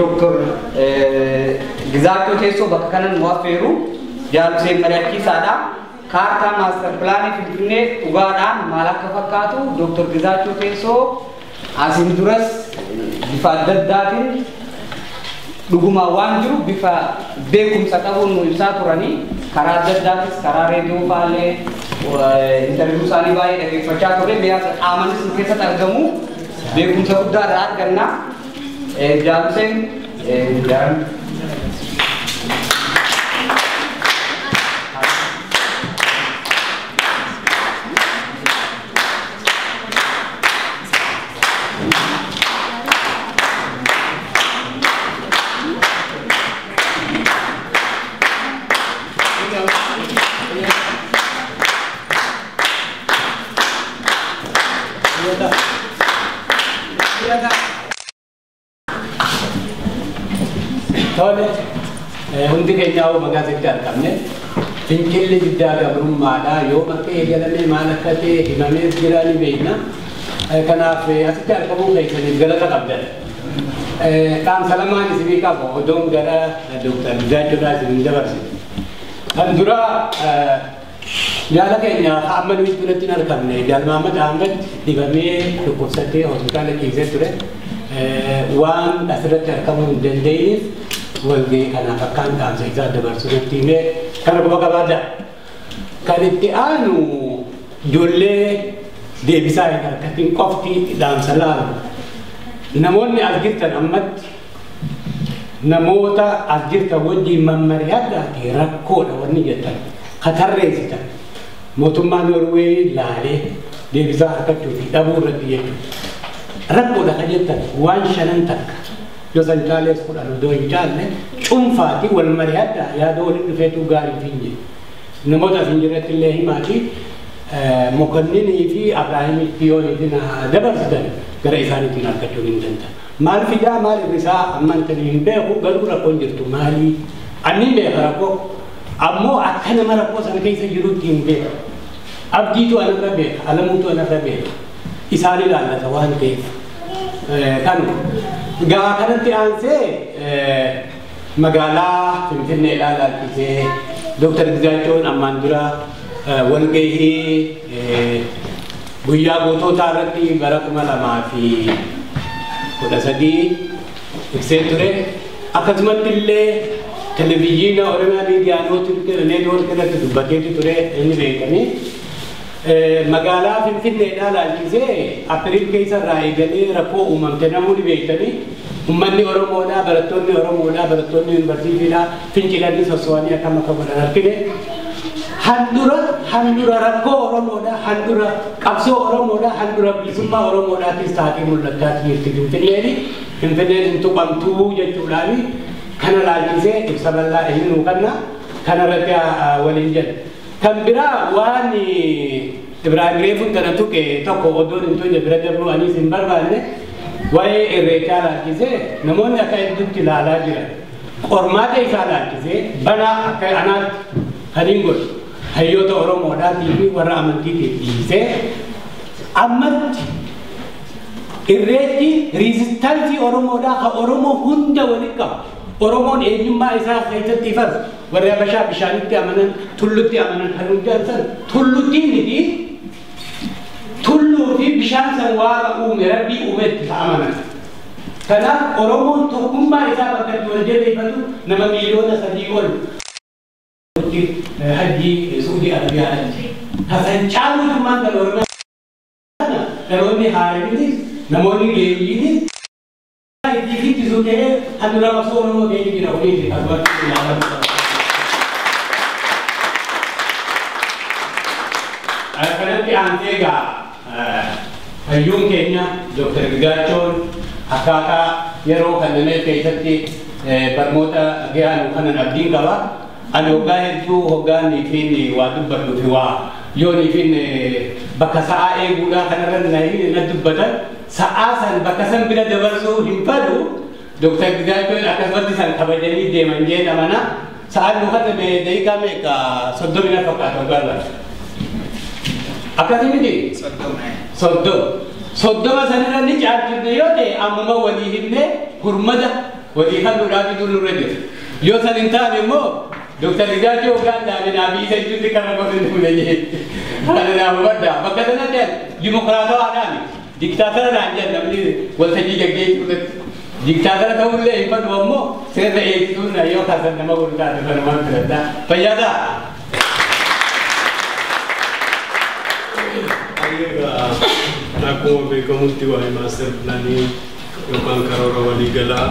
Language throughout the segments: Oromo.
Dooktor Gizaachoo Teessoo bakka kanan nu affeeru Jaal Huseen mari'achiisaadha. Kaartaa maastar pilaanii Finfinnee dhugaadhaan maal akka fakkaatu Dooktor Gizaachoo Teessoo asiin duras bifa adda addaatiin dhuguma waan jiru bifa beekumsa qabuun nu ibsaa turanii karaa adda addaatis karaa reediyoo faallee interviyuu isaanii baay'ee dhaggeeffachaa turre qaamanis nu keessatti argamu beekumsa guddaa irraa arganna. Jaal Huseen jaaran. Tole, hundi keenya baga asitti argamne fincilli diddaa gabrummaadhaa yoo akka eegalame maal akka ta'e himamee jira ni beekna. Kanaaf asitti argamuu keessaniif galata qabdan. Dhaamsa lamaan isinii qabu odoon gara Dooktar Gizaachoodhaa isin dabarsine. Kan dura jaala keenya amma nuyi biratti hin argamne Jaal Mahammad Ahmed dhibamee dhukkubsatee hospitaala ciisee ture. Waan asirratti argamuu hin dandeenyeef walgahii kanaaf akkaan dhaamsa isaa dabarsuu natti himee kana quba qabaadha. Kan itti aanu ijoollee deebisaa hin argatin qofti dhaamsa laalu. Namoonni as jirtan ammatti namoota as jirtan wajjin mammari'adhaati rakkoodha wanni jettan katarreessitan mootummaa Noorweey laalee deebisaa argachuu fi dhabuu irratti jechuudha. Rakkoodha kan jettan waan shanan takka yoo san caalees 10 odoo hin caalle cuunfaati wal mari'adhaa yaada waliin dhufeetu gaarii fi hin jedhu. Namoota as hin jirretti illee himaati Mokonninii fi Abrahaamitti yoo isin dabarsitan gara isaaniitiin argachuu hin danda'an. Maal fidaa maal irrisaa ammaan tanii hin beeku garuu rakkoon jirtu maali? Ani hin beeka rakkoo ammoo akka nama rakkoo sana keessa jirutti hin beeku. Abdiitu anarra beeka, Alamuutu anarra beeka. Isaan ilaallata waan ta'eef. Kanuma. Gaa kanatti aansee magaalaa Finfinneedhaa ilaalchisee Dooktar Gizaachoon ammaan dura walgahii guyyaa gootootaa irratti bara 2013 ibsee ture. Akkasumatti illee televizyiina Oromiyaa Miidiyaa Neetwoork irratti dubbateetu ture inni beekame. Magaalaa Finfinneedhaa ilaalchisee Apiriil keessa irraa eegalee rakkoo uumamte namoonni beektanii uummanni Oromoodhaa, barattoonni Oromoodhaa, barattoonni yuunivarsiitiidhaa fincilanii sosso'anii akkam akka godhan argine. Handura rakkoo Oromoodhaa, handura qabsoo Oromoodhaa, handura bilisummaa Oromoodhaatis taatee mul'achaa jirti Finfinneen. Finfinneen hin tuqamtuu jechuudhaani kana ilaalchisee ibsa bal'aa inni nuu kenna kana irratti waliin jedha. Kan biraa waan Ibraahim Reefuun kana tuqe tokko odoon hin tuqne bira darbuu anis hin barbaanne waa'ee irreechaa ilaalchisee namoonni akka hedduutti ilaalaa jiran. Qormaata isaa ilaalchisee banaa akka anaatti kan hin godhu hayyoota Oromoodhaatii fi warra amantiitiif dhiisee ammatti irreechi riizistaansii Oromoodhaa kan Oromoo hunda walitti qabu. Oromoon eenyummaa isaa keessatti ifatu warri Habashaa bishaanitti amanan, tullutti amanan kan hundaan san tulluttiin miti tulluu fi bishaan san waaqa uume rabbii uumetti amanan. Kanaaf Oromoon tokkummaa isaa bakka itti wal jabeeffatu nama 3 miliyoona ol hajji Suudii Arabiyaadhaatti. Kasan caaluutummaan kan Oromiyaa dhaloonni haaraanis namoonni geeyyiinis itti fittisu ta'ee handura qabsoo Oromoo ta'ee jira kunis asumatti ilaalamuu qaba. Kanatti aansee egaa hayyuun keenya Dooktar Gizaachoon akkaataa yeroo kanneen keessatti barnoota gahaan kanan abdiin qaba. Ani hoggaa hedduu hoggaan fi waa dubbadhu fi waa yoonii fi bakka sa'aa eeguudhaa kanarra na dubbatan sa'aa san bakka san bira dabarsuu hin fedhu. Dooktar Gizaachoon akkasumatti san kabajanii deeman jeen amana. Sa'aan nu kana daqiiqaa meeqa 30 na fakkaata hoggaa lama. Akkasii miti? 30. 30 sanirra ni caalchifne yoo ta'e ammuma walii himnee hurmata Walii kan duudhaa nurra jira. Yoo san hin taane immoo Dr. Gizaachoo hoggaan dhaabee dhaabii isa jechuutti kana godhu hin jee. Kana naa hubadhaa. Bakka sanatti dimokiraatawaadhaan diktaatara jedhan namni waltajjii gaggeessuu irratti. Diktaatara ta'ullee hin fadhu ammoo seerra eegsisuun yoo kaasan nama godhu taate sanumaan filadhaa. Fayyaa ta'a. Akkuma beekamutti waa'ee master pilaanii yookaan karoora waliigalaa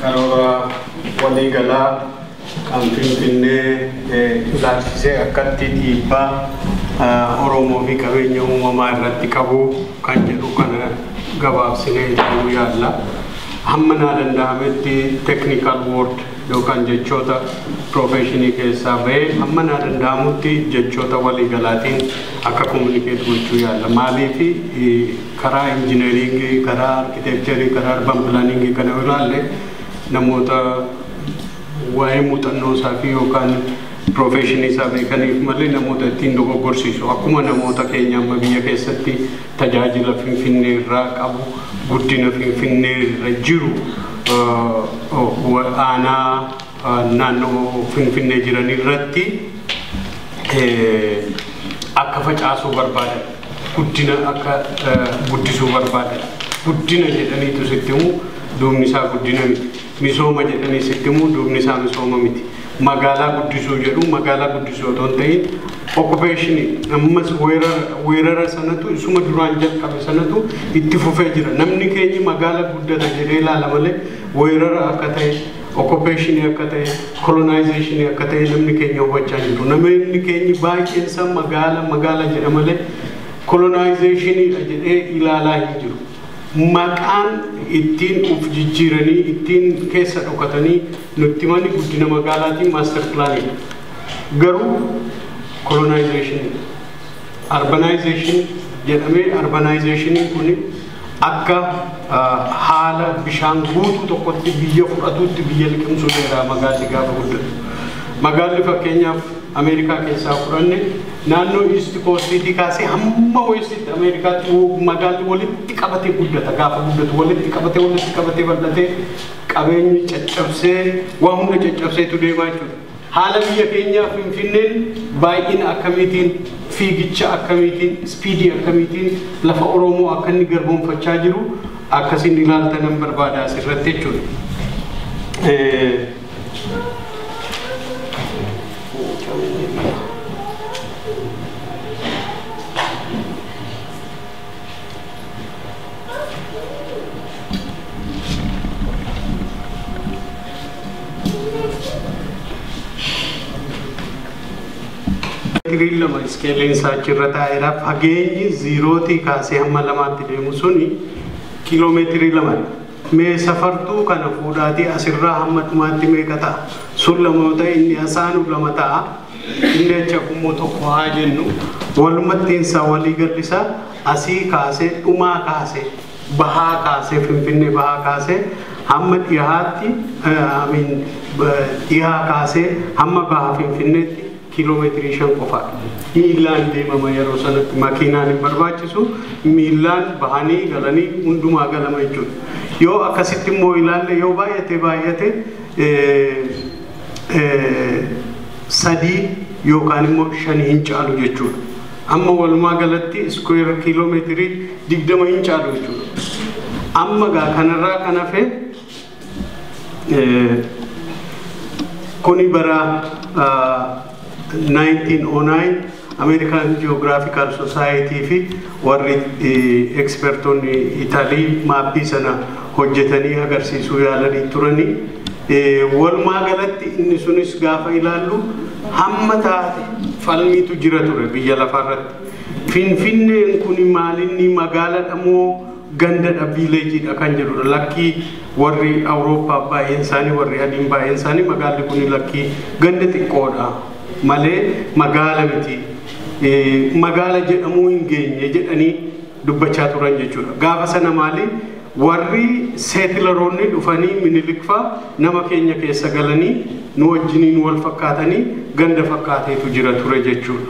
karoora waliigalaa kan Finfinnee ilaalchisee akkatti dhiibbaa Oromoo fi qabeenya uumamaa irratti qabu kan jedhu kana gabaabsinee ilaaluu yaalla. Hamma naa danda'ametti technical word yookaan jechoota profeshinii keessaa bahee hamma naa danda'amutti jechoota waliigalaatiin akka communicate gochuu yaalla. Maaliif karaa injineeringii, karaa arkitekcherii, karaa urban pilaaningii kana ilaalle namoota waa'ee muuxannoo isaa fi yookaan profeshinii isaa beekaniif malee namoota ittiin dogoggorsiisu. Akkuma namoota keenya amma biyya keessatti tajaajila Finfinnee irraa qabu, guddina Finfinnee irra jiru aanaa naannoo Finfinnee jiran irratti akka facaasuu barbaadan, guddina akka guddisuu barbaadan, guddina jedhaniitu sitti himu duubni isaa guddina miti. Misooma jedhanii sitti himu duubni isaa misooma miti. Magaalaa guddisuu jedhu magaalaa guddisuu otoo hin ta'in okkupeeshinii ammas weerara sanatu isuma duraan jalqabe sanatu itti fufee jira. Namni keenya magaala guddata jedhee ilaala malee weerara akka ta'e, okkupeeshinii akka ta'e, kolonaayizeeshinii akka ta'e namni keenya hubachaa jiru. Namni keenya baay'een isaa magaala magaala jedha malee kolonaayizeeshiniidha jedhee ilaalaa hin jiru. Maqaan ittiin uf jijjiiranii ittiin keessa dhokatanii nutti himani guddina magaalaatiin maaster pilaaniidha. Garuu kolonaayizeeshinii, arbanaayizeeshinii jedhamee arbanaayizeeshiniin kun akka haala bishaan guutuu tokkotti biyya fudhatuutti biyya liqimsuu danda'a magaalli gaafa guddatu. Magaalli fakkeenyaaf Ameerikaa keessaa fudhanne naannoo East Coastiitii kaasee hamma Westitti Ameerikaatti magaalli walitti qabatee guddata gaafa guddatu walitti qabatee bal'atee qabeenyi caccabsee waa hunda caccabseetu deemaa jechuudha. Haala biyya keenyaa Finfinneen baay'ina akkamiitiin fiigicha akkamiitiin ispiidii akkamiitiin lafa Oromoo akka inni garboomfachaa jiru akkasiin ilaaltanan barbaada asirratti jechuudha. Meetirii 2 iskeeliin isaa achirra taa'eera. Fageenyi 0 kaasee hamma 2tti deemu suni kiiloomeetirii 2. Mee safartuu kana fuudhaatii asirraa hamma dhumaatti meeqa ta'a? Sun 2 yoo ta'e inni asaanu 2 ta'a. Inni achi immoo 1 haa jennu. Walumattiin isaa walii galli isaa asii kaasee dhumaa kaasee bahaa kaasee Finfinnee bahaa kaasee hamma dhiyaatti dhiyaa kaasee hamma bahaa Finfinneetti kiiloomeetirii 5 qofaadha. Miillaan deemama yeroo sanatti makiinaan hin barbaachisu miillaan bahanii galanii hundumaa galama jechuudha. Yoo akkasitti immoo ilaalle yoo baay'ate baay'ate 3 yookaan immoo 5 hin caalu jechuudha. Amma walumaa galatti iskuweer kiiloomeetirii 20 hin caalu jechuudha. Amma gaa kanarraa kan hafe kuni bara 1909 American Geographical Society fi warri ekspertoonni Italii maappii sana hojjetanii agarsiisuu yaalanii turanii. Walumaa galatti inni sunis gaafa ilaallu hamma taate falmiitu jira ture biyya lafaarratti. Finfinneen kun maalinni magaaladha moo gandadha viileejiidha kan jedhudha. Lakkii warri Awurooppaa baay'een isaanii warri adiin baay'een isaanii magaalli kun lakkii ganda xiqqoodha malee magaala miti. Magaala jedhamuu hin geenye jedhanii dubbachaa turan jechuudha. Gaafa sana maali warri seetilaroonni dhufanii Minilik fa'aa nama keenya keessa galanii nu wajjiniin wal fakkaatanii ganda fakkaateetu jira ture jechuudha.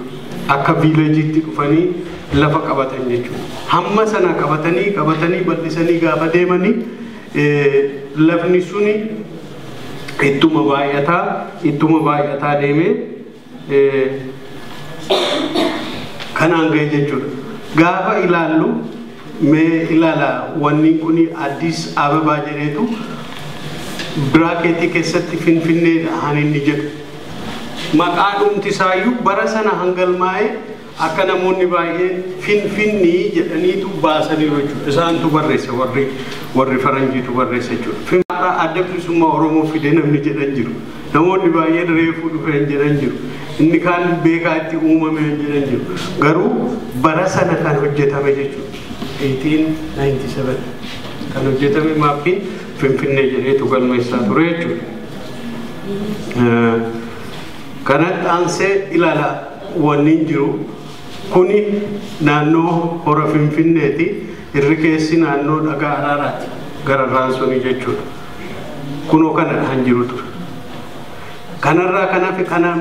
Akka viileejiitti dhufanii lafa qabatan jechuudha. Hamma sana qabatanii bal'isanii gaafa deemanii lafni suni ittuma baay'ataa deemee kanaan ga'e jechuudha. Gaafa ilaallu mee ilaala wanni kun Addis Ababa jedheetu biraakeetii keessatti Finfinneedha han inni jedhu. Maqaa dhumti isaayyuu bara sana hangalmaa'ee akka namoonni baay'een Finfinnii jedhaniitu baasaniiru jechuudha. Isaantu barreesse warri faranjiitu barreesse jechuudha. Finfinnee adda bilisummaa Oromoo fide namni jedhan jiru. Namoonni baay'een reefuu dhufeen jedhan jiru. Inni kaan beekaa itti uumame jedhan jiru. Garuu bara sana kan hojjetame jechuudha. 1897 kan hojjetame maappiin Finfinnee jedheetu galmeessaa ture jechuudha. Kanatti aansee ilaala wanni jiru kuni naannoo hora Finfinneeti. Irri keessi naannoo dhagaa araaraati gararraan suni jechuudha. Kunoo kana kan jiru ture. Kanarraa kanaaf kana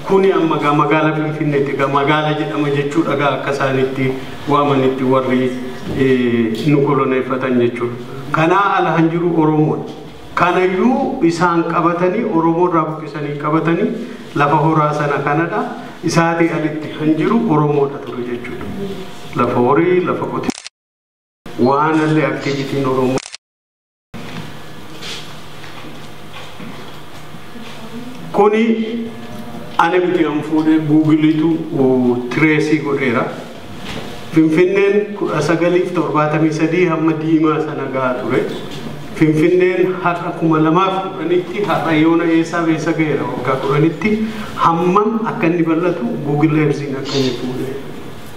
kuni amma magaala Finfinneeti. Magaala jedhama jechuudha gaa akka isaanitti waamanitti warri nu koloneeffatan jechuudha. Kanaa ala kan jiru Oromoodha. Kanayyuu isaan qabatanii Oromoo irraa buqqisanii qabatanii lafa horaa sana kanadha. Isaatii alitti kan jiru Oromoodha ture jechuudha. Lafa horii, lafa qotee waan illee aktivitiin Oromoo. Kuni ani miti an fuudhee Guugiliitu tireesii godheera. Finfinneen 1973 hamma diimaa sana gahaa ture. Finfinneen har'a 2010tti har'a yoona eessaa eessa ga'eera waggaa 10tti hammam akka inni bal'atu Google Earthiin akka inni fuudhee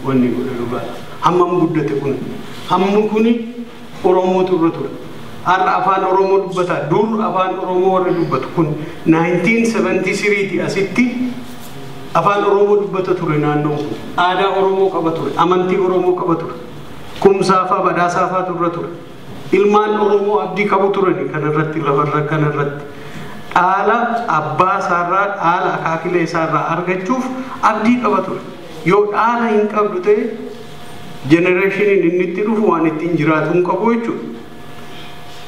wanni godhe dhugaadha. Hammam guddate kun hammi kuni Oromootu irra ture. Har'a afaan Oromoo dubbata. Dur afaan Oromoo warri dubbatu kun 1973 asitti afaan Oromoo dubbata ture naannoon kun. Aadaa Oromoo qaba ture. Amantii Oromoo qaba ture. Kumsaafaa badhaasaafaa turre ture. Ilmaan Oromoo abdii qabu turani kanarratti lafarra kanarratti. Dhaala abbaa isaarraa dhaala akaakilee isaarraa argachuuf abdii qaba ture. Yoo dhaala hin qabdu ta'e jenereeshiniin inni itti dhufu waan ittiin jiraatu hin qabu jechuudha.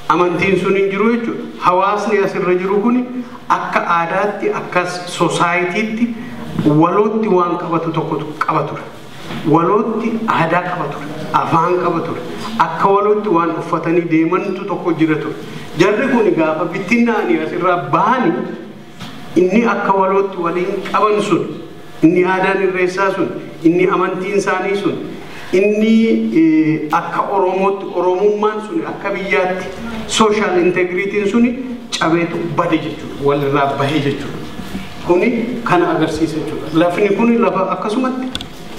Amantiin sun hin jiru jechuudha. Hawaasni asirra jiru kun akka aadaatti akka soosaayitiitti walootti waan qabatu tokkotu qaba ture. Walootti aadaa qaba ture. Afaan qaba ture. Akka walootti waan uffatanii deemantu tokko jira ture. Jarri kun gaafa bittinnaanii asirraa bahanii inni akka walootti waliin qaban sun, inni aadaan irreessaa sun, inni amantiin isaanii sun, inni akka Oromootti Oromummaan sun akka biyyaatti social integritiin suni cabeetu bade jechuudha. Walirraa bahee jechuudha. Kuni kana agarsiisa jechuudha. Lafni kuni lafa akkasumatti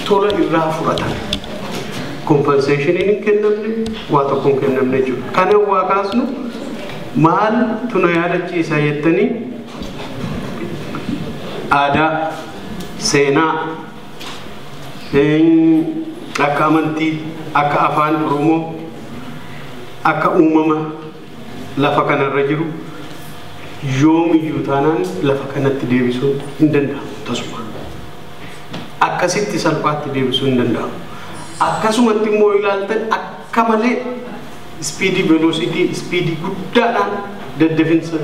tola irraa fudhatame. Compensationiin hin kennamne, waa tokko hin kennamne jechuudha. Kana waa kaasnu maal tuna yaadachiisa jettanii aadaa, seenaa, akka amantii, akka afaan Oromoo, akka uumama lafa kanarra jiru yoomiyyuu taanaan lafa kanatti deebisuun hin danda'amu tasuma. Akkasitti salphaatti deebisuun hin danda'amu. Akkasumatti immoo ilaaltan akka malee speedii velocity speedii guddaadhaan daddafinsa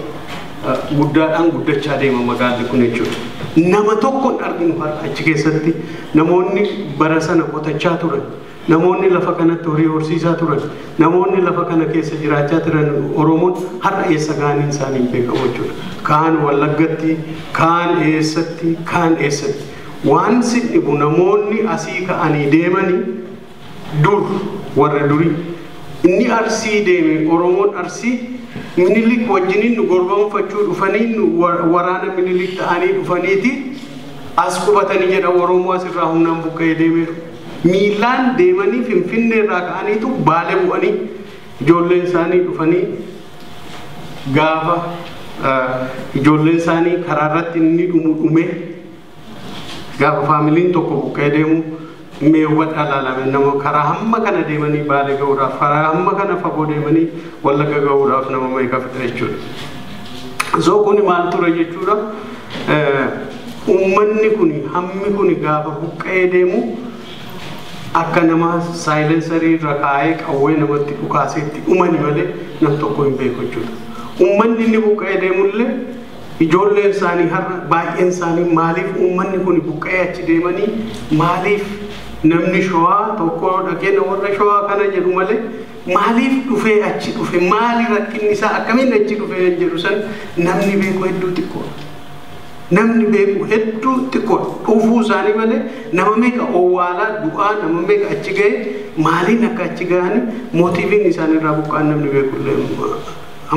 guddaadhaan guddachaa deema magaalli kun jechuudha. Nama tokko hin arginu har'a achi keessatti namoonni bara sana qotachaa turan, namoonni lafa kanatti horii horsiisaa turan, namoonni lafa kana keessa jiraachaa turan Oromoon har'a eessa ga'aniin isaanii hin beekamu jechuudha. Kaan Wallaggatti, kaan eessatti, kaan eessatti. Waan si dhibu namoonni asii ka'anii deemanii dur warra durii inni Arsii deeme Oromoon Arsii Minilik wajjiniin nu gorbanfachuu dhufanii waraana Minilik ta'anii dhufaniiti as qubatanii jedha Oromoo asirraa humnaan buqqa'ee deemeeru. Miilaan deemanii Finfinnee irraa ka'aniitu Baalee bu'anii ijoolleen isaanii dhufanii gaafa ijoolleen isaanii karaa irratti inni dhumu dhume gaafa faamiliin tokko buqqa'ee deemu meewwan alaalame nama karaa hamma kana deemanii Baalee ga'uudhaaf karaa hamma kana fagoo deemanii Wallagga ga'uudhaaf nama meeqa fixa jechuudha. So kuni maal ture jechuudha. Uummanni kuni hammi kuni gaafa buqqa'ee deemu Akka nama saayilensarii irra kaa'ee qawwee namatti dhukaaseetti dhumani malee nam tokko hin beeku jechuudha. Uummanni inni buqqa'ee deemullee ijoolleen isaanii har'a baay'een isaanii maaliif uummanni kun buqqa'ee achi deemanii maaliif namni showaa tokko dhaqee warra showaa kana jedhu malee maaliif dhufee achi dhufe maali rakkinni isaa akkamiin achi dhufe jedhu san namni beeku hedduu xiqqoodha. Namni beeku hedduu xiqqoodha. Dhufuu isaanii malee nama meeqa owwaalaa du'aa nama meeqa achi ga'e maaliin akka achi ga'anii mootiiviin isaan irraa buqqa'an namni beeku illee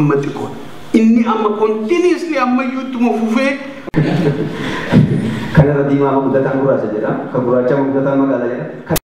amma xiqqoodha. Inni amma continuously ammayyuu ittuma fufee. Kanarra diimaa guddataan gurraacha jedha. Kan gurraacha guddataan magaalaa jedha.